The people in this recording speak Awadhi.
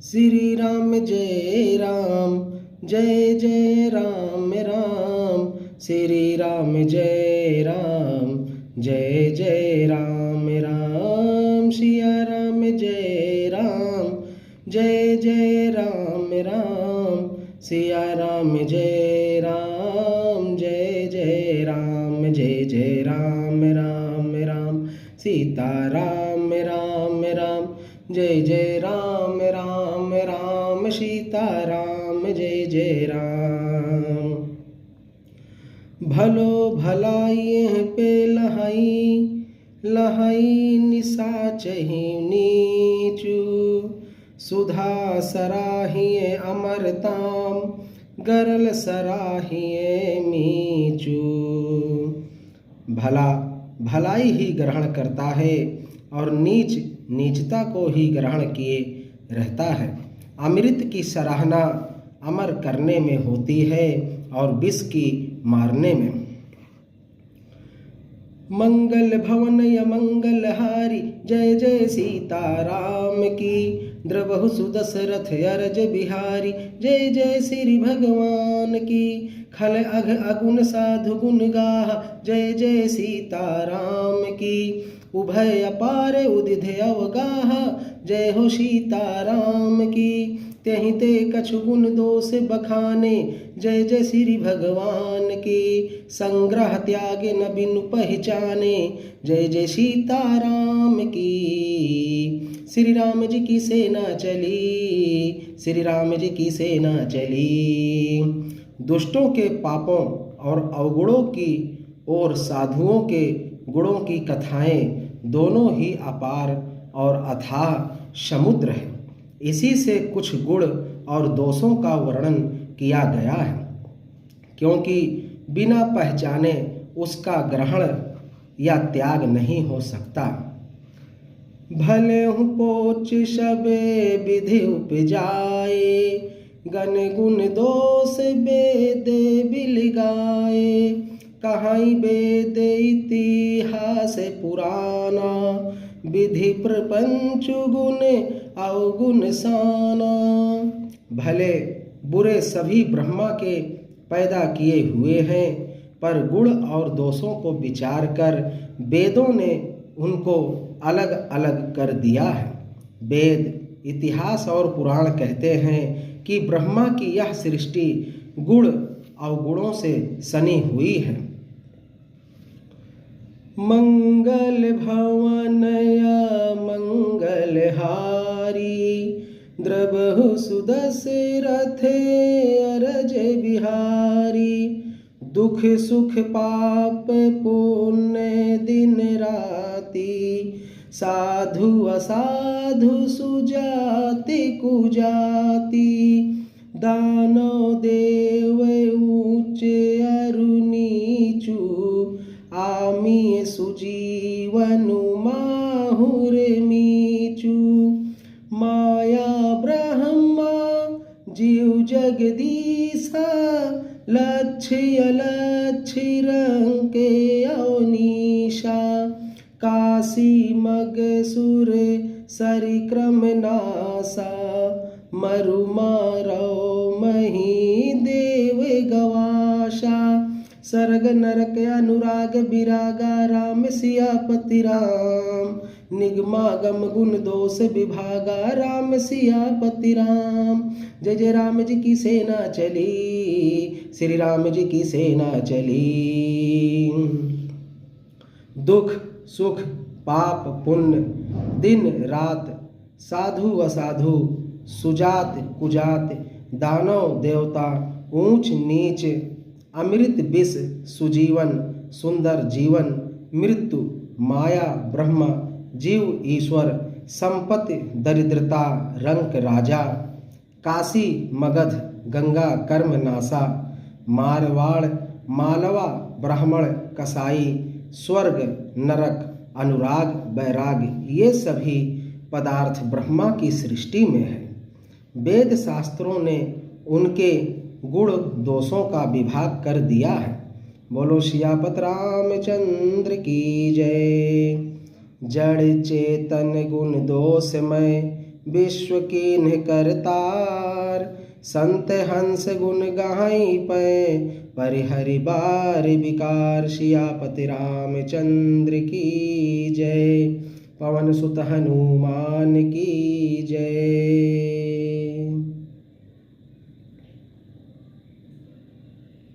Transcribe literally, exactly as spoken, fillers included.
श्री राम जय राम, जय जय राम राम। श्री राम जय राम, जय जय राम राम। सिया राम जय राम, जय जय राम राम। सिया राम जय राम, जय जय राम, जय जय राम राम राम। सीता राम राम राम, जय जय राम राम राम। सीता राम जय जय राम। भलो भलाई एह पे लहाई, लहाई निसाचहिं नीचु। सुधा सराहिये अमरताम, गरल सराहिये मीचु। भला भलाई ही ग्रहण करता है और नीच नीचता को ही ग्रहण किए रहता है। अमृत की सराहना अमर करने में होती है और विष की मारने में। मंगल भवन अमंगल हारी, जय जय सीता राम की। द्रवहु सुदशरथ अरज बिहारी, जय जय श्री भगवान की। खल अघ अगुन साधु गुन गाहा, जय जय सीता राम की। उभय अपार उदिध अवगाहा, जय हो सीता राम की। तेहि ते कछु गुन दोष बखाने, जय जय श्री भगवान की। संग्रह त्याग न बिनु पहिचाने, जय जय सीता राम की। श्री राम जी की सेना चली, श्री राम जी की सेना चली। दुष्टों के पापों और अवगुणों की और साधुओं के गुणों की कथाएं दोनों ही अपार और अथाह समुद्र हैं। इसी से कुछ गुण और दोषों का वर्णन किया गया है, क्योंकि बिना पहचाने उसका ग्रहण या त्याग नहीं हो सकता। भले हूँ पोच सब विधि उपजाए, गन गुन दोष वेद बिल गाए। कहाई वेद इतिहास पुराना, विधि प्रपंच गुण अवगुण साना। भले बुरे सभी ब्रह्मा के पैदा किए हुए हैं, पर गुण और दोषों को विचार कर वेदों ने उनको अलग-अलग कर दिया है। वेद, इतिहास और पुराण कहते हैं कि ब्रह्मा की यह सृष्टि गुण अवगुणों से सनी हुई है। मंगल भवन अमंगल हारी, द्रवहु सुदशरथ अरज बिहारी। दुख सुख पाप पुण्य दिन राति, साधु असाधु सुजाति कुजाति। दानव देव ऊंच अरु नीचु, आमी सुजीवनु माहुर मीचु। माया ब्रह्मा जीव जगदीशा, लक्ष्य अलक्ष्य रंग के अवनीशा। काशी मग सुर सरिक्रम नासा, मरु मारव मही देव गवासा। सरग नरक अनुराग बिरागा, राम सियापति राम। निगमागम गुण दोष विभागा, राम सियापति राम। जय जय राम जी की सेना चली, श्री राम जी की सेना चली। दुख सुख पाप पुण्य दिन रात, साधु असाधु, सुजात कुजात, दानव देवता, ऊंच नीच, अमृत विष, सुजीवन, सुंदर जीवन, मृत्यु, माया ब्रह्म, जीव ईश्वर, संपत्ति दरिद्रता, रंक राजा, काशी मगध गंगा कर्म नासा, मारवाड़ मालवा ब्राह्मण कसाई, स्वर्ग नरक अनुराग बैराग, ये सभी पदार्थ ब्रह्मा की सृष्टि में है। वेद शास्त्रों ने उनके गुण दोषों का विभाग कर दिया है। बोलो सियापत रामचंद्र की जय। जड़ चेतन गुण दोषमय, विश्व कीन्ह करतार। संत हंस गुन गाई पै, परिहरि बार बिकार। सियापति रामचंद्र की जय। पवन सुत हनुमान की जय।